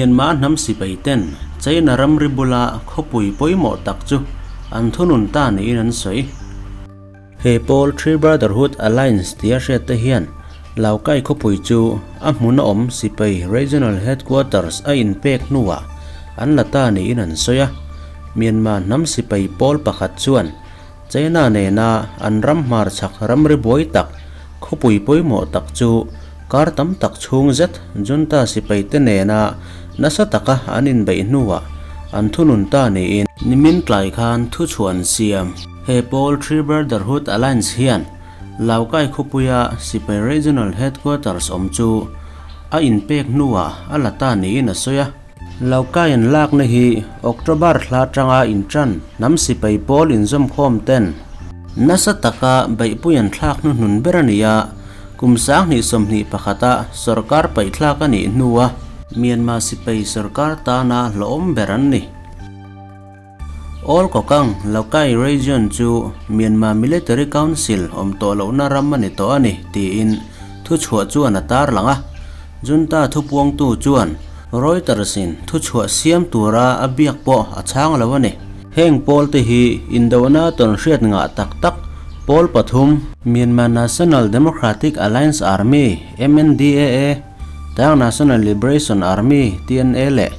Myanmar hnam sipai ten China ramri bula khawpui pawimawh tak chu an thunun ta niin an sawi. He pawl Three Brotherhood Alliance tia hriat te hian Laukai khawpui chu a hmuna awm sipai Regional Headquarters a inpek hnuah an la ta niin an sawi a. Myanmar hnam sipai pawl pakhat chuan China nena an ram hmarchhak ramri buai tak khawpui pawimawh tak chu kar tam tak chhung zet junta sipaite nena nasa taka an inbeih hnuah an thunun ta niin nimin tlai khan thuchhuah an siam. He pawl Three Brotherhood Alliance hian Laukai khawpuia sipai Regional Headquarters awm chu a inpek hnuah a la ta niin a sawi a. Laukai an lakna hi October thla atanga intan hnam sipai pawl inzawmkhawm ten nasa taka beihpui an thlak hnuhnun ber a ni a, kum 2021 a sorkar paihthlak a nih hnua Myanmar sipai sorkar tana hlawhawm ber an ni. All Kokang Laukai Region chu Myanmar Military Council awm tawh lohna ram a ni tawh a ni, tiin thuchhuah chuan a tarlang a. Junta thupuangtu chuan Reuters-in thuchhuah siam tura a biak pawh a chhang lo a ni. Heng pawlte hi indona tawnhriat ngah tak tak pawl pathum, Myanmar National Democratic Alliance Army, MNDAA, Ta'ang National Liberation Army, TNA, leh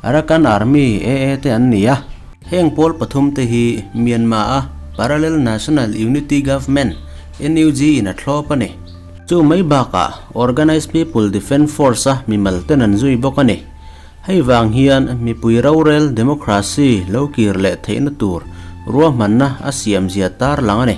Arakan Army, AA, te an ni a. Heng pawl pathum te hi Myanmar-a Parallel National Unity Government, NUG, in a thlawp a ni. Chu mai bakah Organized People Defence Force-a mimal ten an zui bawk a ni. Hei vang hian mipui rorel democracy lo kir leh theihna tur ruahmanna a siam zia tarlang a ni.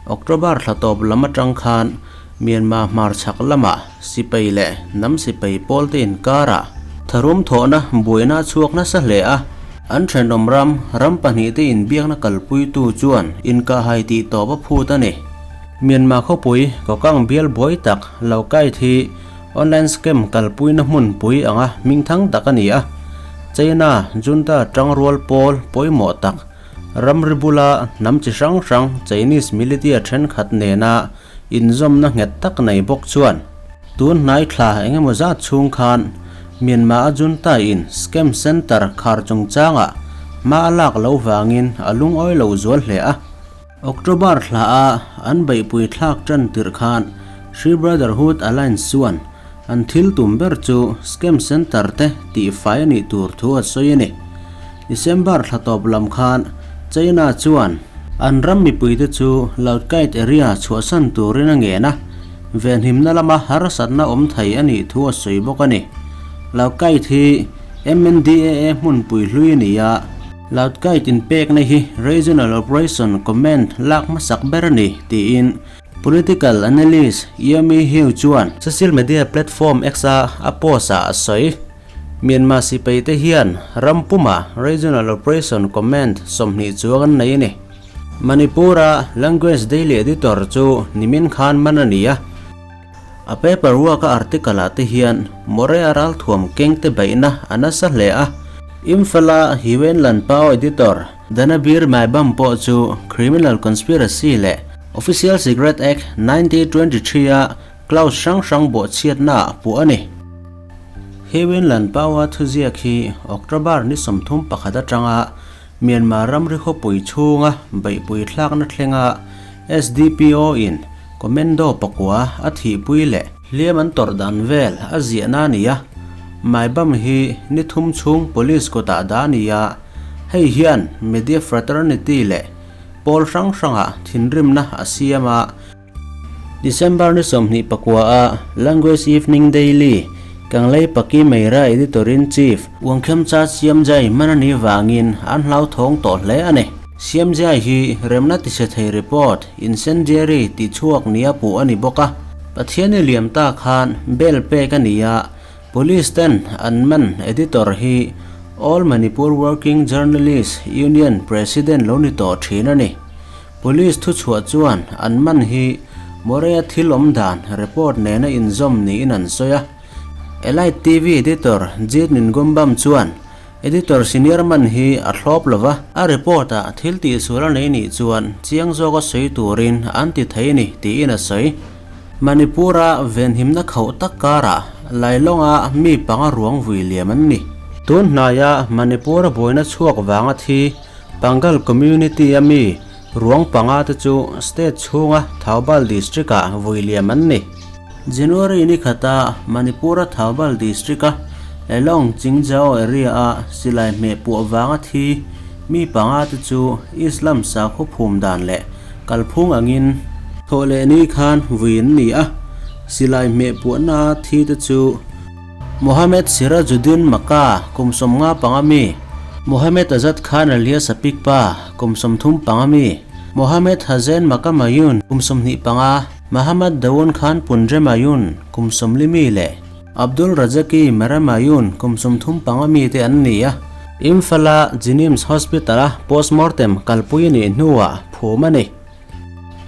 October thla tawp lam atang khan Myanmar hmarchhak lamah sipai leh hnam sipai pawlte inkarah tharum thawhna buaina a chhuak nasa hle a. An thenawm ram, ram pahnihte inbiakna kalpuitu chuan inkahhai tih tawp a phut a ni. Myanmar khawpui Kokang bial buai tak lo kait hi online scam kalpuina hmunpui anga hmingthang tak a ni a. China junta tangrual pawl pawimawh tak ramri bula hnam chi hrang hrang Chinese militia thenkhat nena inzawmna nghet tak nei bawk chuan tun hnai thla engemaw zat chhung khan Myanmar a junta in scam center khar chungchangah hma a lak lo vangin a lungawi lo zual hle a. October thla a an beihpui thlak tan tirh khan Sri Brotherhood Alliance chuan an thil tum ber chu scam center te tihfai a nih tur thu a sawi a ni. December thla tawp lam khan China chuan an ram mipuite chu Loudkite area chhuahsan turin a ngen a, venhimna lama harsatna awm thei a nih thu a sawi bawk a ni. Loudkite hi MNDAA hmunpui hlui a ni a. Loudkite inpekna hi Regional Operation Command lak hmasak ber a ni, tiin Political analyst Yami Hiu chuan social media platform X-a a post-ah a sawi. Myanmar sipaite hian ram puma Regional Operation Command 20 chuang an nei a ni. Manipur-a Language Daily editor chu nimin khan man a ni a. A paper work-a article-ah te hian Morea ralthuam kengte beihna a nasa hle a. Imphal-a Hiuen Lanpao editor Dhanabir Maibam pawh chu criminal conspiracy leh Official Secret Act 1923-a clause hrang hrang bawhchhiatnaah puh a ni. Hiuen Lanpao-a thuziak hi October ni 31 atanga Myanmar ramri khawpui chhunga beihpui thlakna thlenga SDPO-in Commando pakua a thihpui leh hliam an tawrh dan vel a ziahna a ni a, Maibam hi ni thum chhung Police kutah dah a ni a, hei hian Media Fraternity leh pawl hrang hrangah thinrimna a siam a. December ni 24 a Language Evening Daily, Kanglei Paki Meira Editor-in-Chief, Uangkhemcha Siamjai hman a nih vangin an hlauthawng tawh hle a ni. Siamjai hi remna tichhe thei report, incendiary, tih chhuak nia puh a ni bawk a. Pathiani liam ta khan bail pek a ni a, Police ten an man editor hi All Manipur Working Journalists Union President lo ni tawh thin a ni. Police thuchhuah chuan an man hi Morea thil awm dan report nena inzawm niin an sawi a. Elite TV editor Jeet Ningombam chuan editor senior man hi a thlawp lo va, a report-ah thil tihsual a nei nih chuan chiang zawka sawi turin an ti thei a ni tiin a sawi. Manipur-a venhimna khauh tak karah Lailawnga mi panga ruang vui liam an ni. Tun hnaia Manipur-a buaina chhuak vanga thi Pangal community-a mi ruang panga te chu state chhunga Thoubal district-ah vui liam an ni. January ni khata Manipur-a Thoubal district-a Lelong Chingjao area-a silai hmeh puah vanga thi mi panga te chu Islam sakhaw phum dan leh kalphung angin thawh leh ni khan vui an ni a, silai hmeh puahna thi te chu Mohammed Sirajuddin Maka kum 55 mi, Mohammed Azad Khan alias Apikpa kum 35 mi, Mohammed Hazen Maka Mayun kum 25, Mahamad Dawoon Khan Punremayun kum 40 mi leh Abdul Razaki Meramayun kum 35 mi te an ni a. Imphal-a Jenims Hospital-a postmortem kalpui a nih hnuah phum a ni.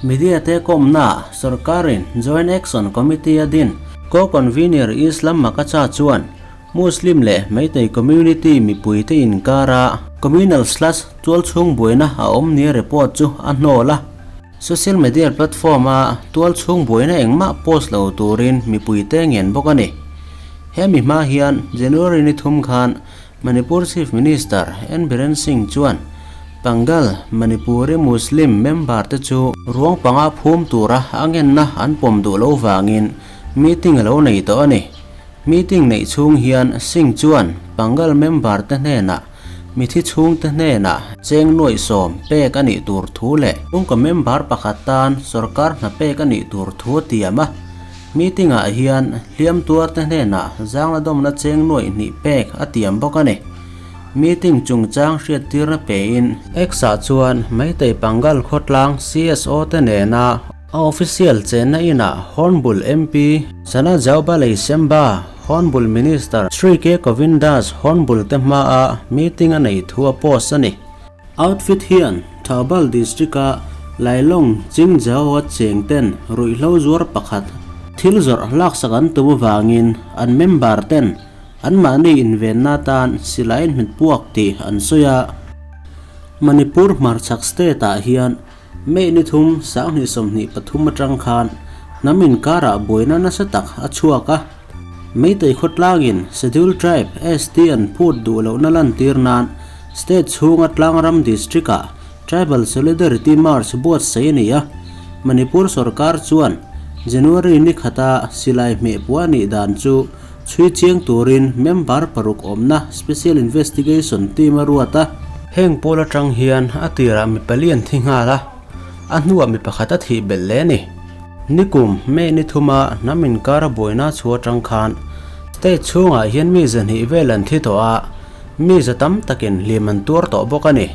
Media te kawmnaah sorkarin Joint Action Committee a din Co-Convener Islam Makacha chuan Muslim leh Meitei community mipuite inkara communal slash tualchhung buaina a awm nia report chu a hnawl a. Social media platform-a tualchhung buaina engmah post lo turin mipuite ngen bawk a ni. Hemi hma hian January ni thum khan Manipur Chief Minister N Biren Singh chuan Pangal Manipuri Muslim member te chu ruang panga phum tura a ngenna an pawm duh lo vangin meeting a lo nei tawh a ni. Meeting neih chhung hian Singh chuan Pangal member te hnenah mithi chhungte hnenah cheng nuaih sawm pek a nih tur thu leh chhungkaw member pakhat tan sorkar hna pek a nih tur thu a tiam a. Meeting ah hian hliam tuarte hnenah zangla dawmna cheng nuaih hnih pek a tiam bawk a ni. Meeting chungchang hriattirna pein X-ah chuan Meitei Pangal khawtlang CSO te nena A official chenna inah Hornbull MP Sana Jaubalei Semba, Hornbull Minister Shri K Govindas Hornbull te hmaa meeting a nei thu a post a ni. Outfit hian Thoubal District-a Lailong Chingjao-a cheng ten ruihhlo zuar pakhat thil zawrh laksak an tum avangin an member ten anmahni invenna atan silai hmet puak tih an sawi a. Manipur hmarchhak state-ah hian May ni thum, 2023 atang khan hnam inkarah buaina nasa tak a chhuak a. Meitei khawtlangin Scheduled Tribe, ST, an phut duh lohna lantir nan state chhunga Tlangram district-ah Tribal Solidarity March buatsaih a ni a. Manipur sorkar chuan January ni khata silai hmeh puah nih dan chu chhui chiang turin member paruk awmna Special Investigation Team a ruat a. Heng pawl atang hian a tirah mi pali an thi nghal a, a hnuah mi pakhat a thih belh hle a ni. Nikum, May ni thuma hnam inkar a buaina chhu atang khan state chhungah hian mi zahnih vel an thi tawh a, mi za tam takin hlim an tuar tawh bawk a ni.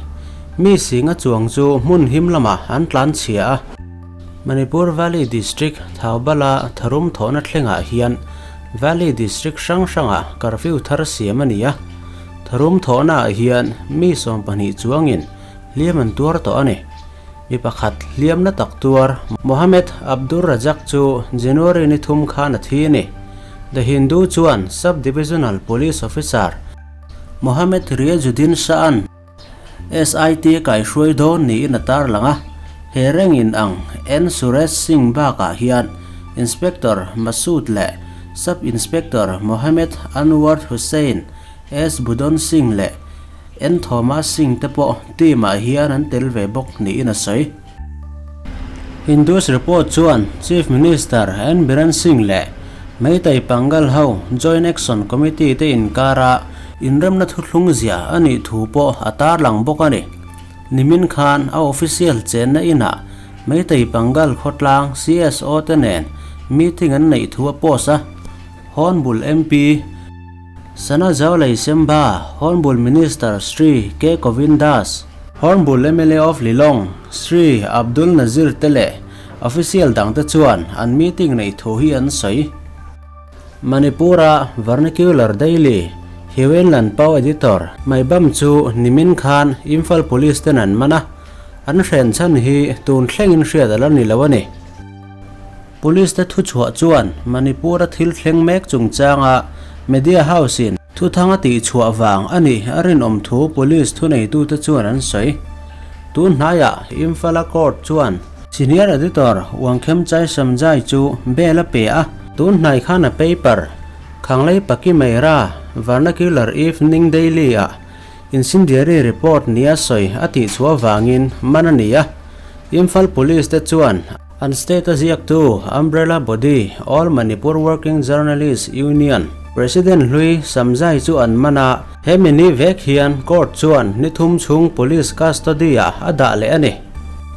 Mi singa chuang chu hmun him lamah an tlan chhia a. Manipur Valley District Thoubal-a tharum thawhna thlengah hian Valley District hrang hrangah curfew thar siam a ni a. Tharum thawhnaah hian mi 12 chuangin hliam an tuar tawh a ni. Mi pakhat hliamna tak tuar Mohammed Abdur Razak chu January ni thum khan a thi a ni. The Hindu chuan Sub-Divisional Police Officer Mohammed Riazuddin Shah-a'n SIT kaihruai dawn niin a tarlang a, he rengin ang N Suresh Singh bakah hian Inspector Masood leh Sub Inspector Mohammed Anwar Hussain, S Budon Singh leh N Thomas Singh te pawh team ah hian an tel ve bawk niin a sawi. Hindus report chuan Chief Minister N Biren Singh leh Meitei Pangal ho Joint Action Committee te inkara inremna thuthlung zia a nih thu pawh a tarlang bawk a ni. Nimin khan a official chenna inah Meitei Pangal khawtlang CSO te nen meeting an neih thu a post a, Hornbull MP, Sana Zaulei Semba, Hornbull Minister Shri K Govind Das, Hornbull mla of Lilong, Shri Abdul Nazir te leh official dangte chuan an meeting neih thu hi an sawi. Manipur-a Vernacular Daily, Hiwenlan Pau Editor, Maibam chu nimin khan Imphal Police ten an man a, an hren chhan hi tun thlengin hriat a la ni lo a ni. Police te thuchhuah chuan Manipur-a thil thleng mek chungchanga media house-in thuthang a tihchhuah vang a nih a rinawm thu police thuneitute chuan an sawi. Tun hnaiah Imphal-a court chuan Senior Editor Wangkhem Chaisamjai chu bail a pe a, tun hnai khan a paper. Khanglei Pakimeira Vernacular Evening Daily-ah incendiary report nia sawi a tihchhuah avangin man a ni a. Imphal Police te chuan an state a ziaktu umbrella body All Manipur Working Journalists Union President hlui Samzai chu an man a. Hemi ni vek hian court chuan ni thum chhung police custody-ah a dah leh a ni.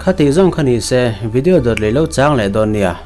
Khatih zawng kha ni se video dawt leh lo chang leh dawn nia.